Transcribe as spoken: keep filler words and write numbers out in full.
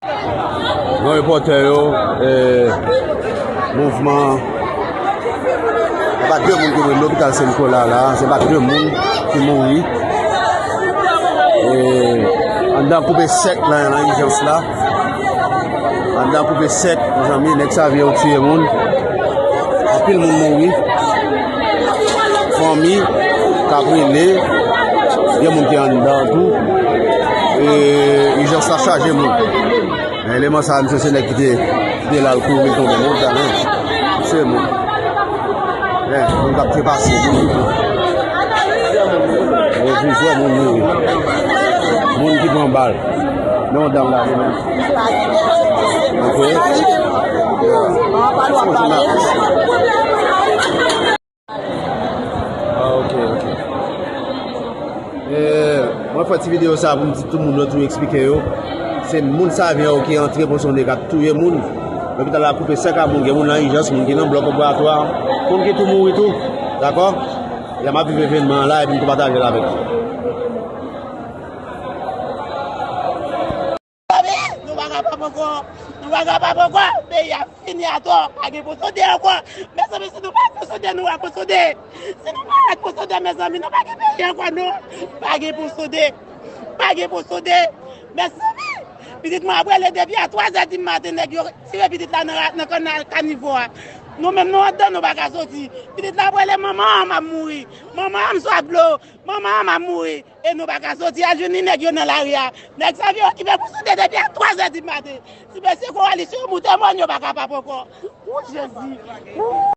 Bon, repòtè yo, eh, mouvman, se pa de moun ki mouri lopital Sen Nikola la, se pa de moun ki mouri. Eh, anndan koupe sèk la, nan ijans la. Anndan koupe sèk, mezanmi, nèg Savyen yo tiye moun. Anpil moun mouri. Fanmi k ap rele, gen moun ki anndan tou. E ijans la chaje moun. Men eleman sa, misye se nèg ki te, ki te la, l kouri, l tonbe. Men, men, se moun. Men, moun k ap trepase, moun ki pran. Gen plizyè moun mouri. Moun ki pran bal. Non, dam la, li menm. Ok. Yeah. Ah, ok, ok. Eh, mwen fè ti videyo sa pou m di tout moun yo, tou eksplike yo. Se moun Savyen yo ki antre Pòsonde k ap touye moun. Lopital la koupe sèk a moun, gen moun nan ijans, moun ki nan blòk operatwa, moun ki tou mouri tou. Dakò? Ya m ap viv evènman an la epi m tou pataje l avèk nou. Mezanmi, nou pa kapab ankò. Nou pa kapab ankò. Peyi a fini atò. Pa gen Pòsonde ankò. Mezanmi, si nou pa Pòsonde, nou pa Pòsonde. Si nou pa Pòsonde, mezanmi, nou pa gen peyi ankò, non. Pa gen Pòsonde. Pa gen Pòsonde. Mezanmi, pitit mwen ap rele depi a twa zè di maten, nèg yo tire pitit la nan, nan kanal kanivo a. Nou menm, nou anndan, nou pa ka soti. Pitit la ap rele, manman an, m ap mouri. Manman an, m swaf dlo. Manman an, m ap mouri. E nou pa ka soti al jwenn ni nèg yo nan lari a. Nèg Savyen yo okipe Pòsonde depi a twa zè di maten. Si mesye Kowalisyon yo moute mòn, yo pa kapab ankò. Ou Jezi. Ou